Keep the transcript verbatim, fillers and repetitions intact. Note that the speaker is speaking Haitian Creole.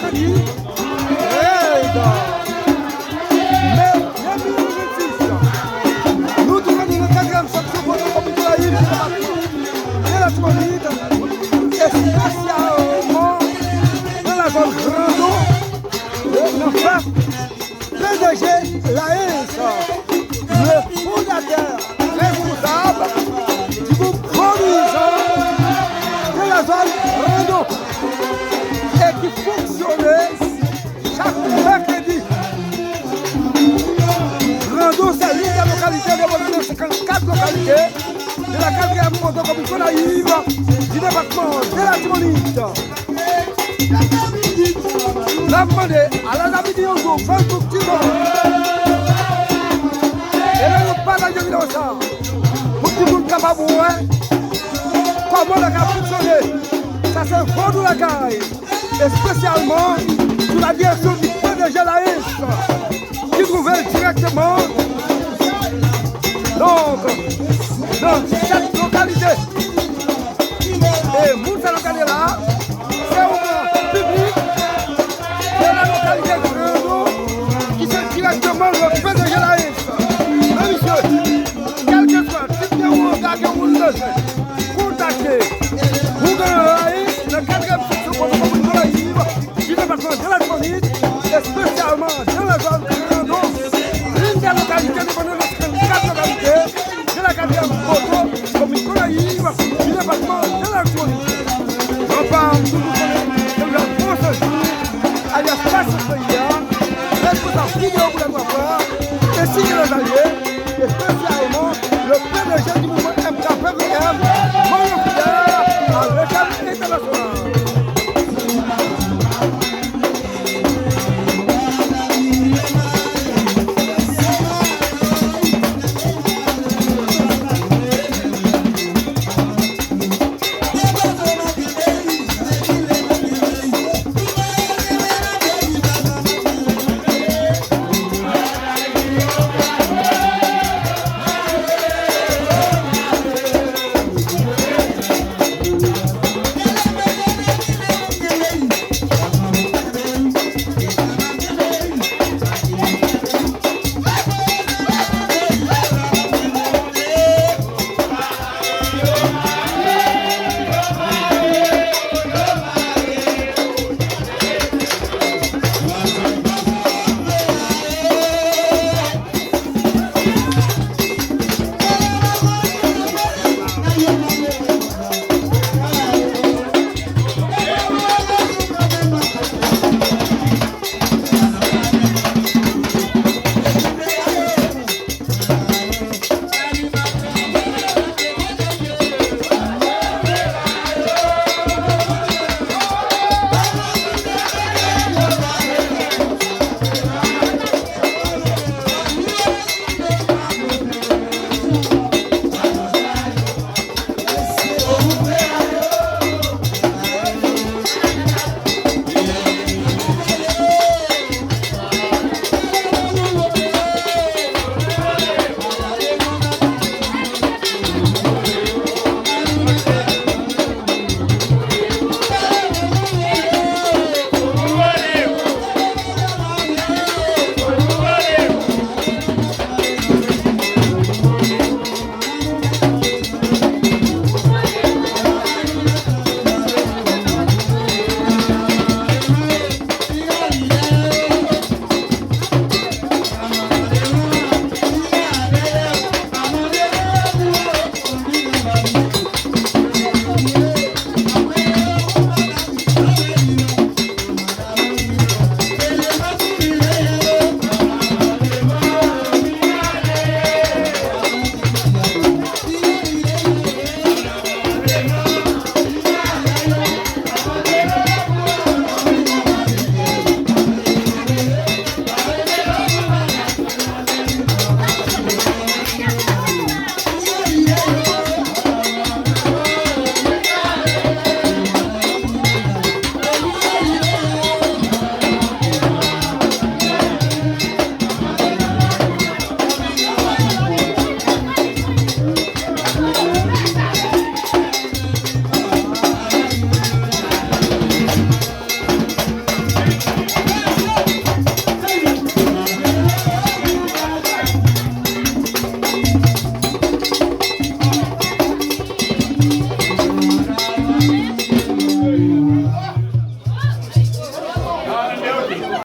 Fredi Rèd. Me de mil vennsis, nou tou reyini nan katriyèm seksyon pwoteksyon komin Gonayiv, depatman de Latibonit, espesyalman nan lazòn Grando, nan fè P D G Laens, le fondatè responsab du groupe Vodouizan de la zone Rando, e ki fonksyone chak mèkredi. Rando, se l'une des localités de Bonane, cinquante-quatre localités de la quatrième pwoteksyon komin Gonayiv, du département de Latibonit. N ap mande a lè n ap di yon jou Facebook T V e lè nou pataje videyo sa pou tout moun kapab wè kòman lakay ap fonksyone. Sa se Vodou Lakay, espesyalman sou la direksyon di P D G Laens, ki twouve l dirèkteman, donk, nan sèt lokalite. E moun sa nou gade la, se yon piblik de la lokalite Grando ki se direkteman le P D G Laens. Men misye, kèlkeswa tip de wonga ke moun bezwen, kontakte Vodou Laens nan katriyèm seksyon pwoteksyon komin Gonayiv, du département de Latibonit, espesyalman dans la zone Grando, l'une des localités de Bonane, cinquante-quatre localités de la quatrième pwoteksyon komin Gonayiv, du département de Latibonit. Anpam tout